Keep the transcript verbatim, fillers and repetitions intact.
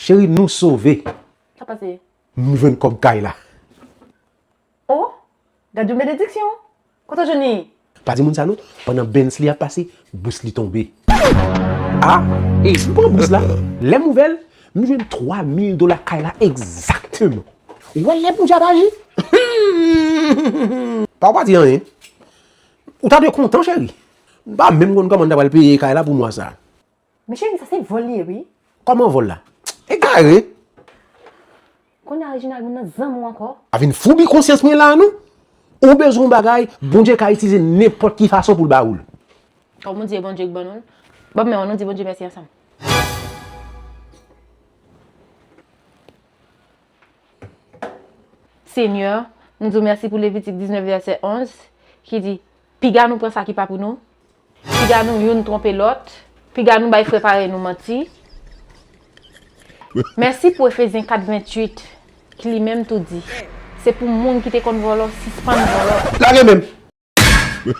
Cheri, nou sove. Sa pase? Nou jwenn kòb kay la. Oh, gad yon benediksyon. Kote w jwenn li? Pa di moun sa non, pandan Benz li ap pase, bous li tonbe. Ah, e m pran bous la. Lè m ouvè l, m jwenn twa mil dola kay la egzakteman. Ou wè lè Bondye ap aji? Pa w pa di anyen. Ou ta dwe kontan, cheri. M pa menm konn kòman m ta pral peye kay la pou mwa sa. Men cheri, sa se vòl li ye wi. Kòman vòl la? Egare! Kounye a Reginald, moun nan zanmi w ankò. A vin foubi konsyans mwen la non. Ou bezwen yon bagay, Bondye ka itilize nenpòt ki fason pou l ba ou l. Kòm ou di e Bondye k ban nou l, ban m men w, nou di Bondye mèsi ansanm. Senyè, nou di w mèsi pou Levitik diznèf vèsè onz ki di, piga nou pran sa ki pa pou nou, piga nou youn twonpe lòt, piga nou bay frè parèy nou manti. Mèsi pou Efezyen kat venntuit ki li menm tou di, se pou moun ki te konn vòlò sispann vòlò. Lage men m!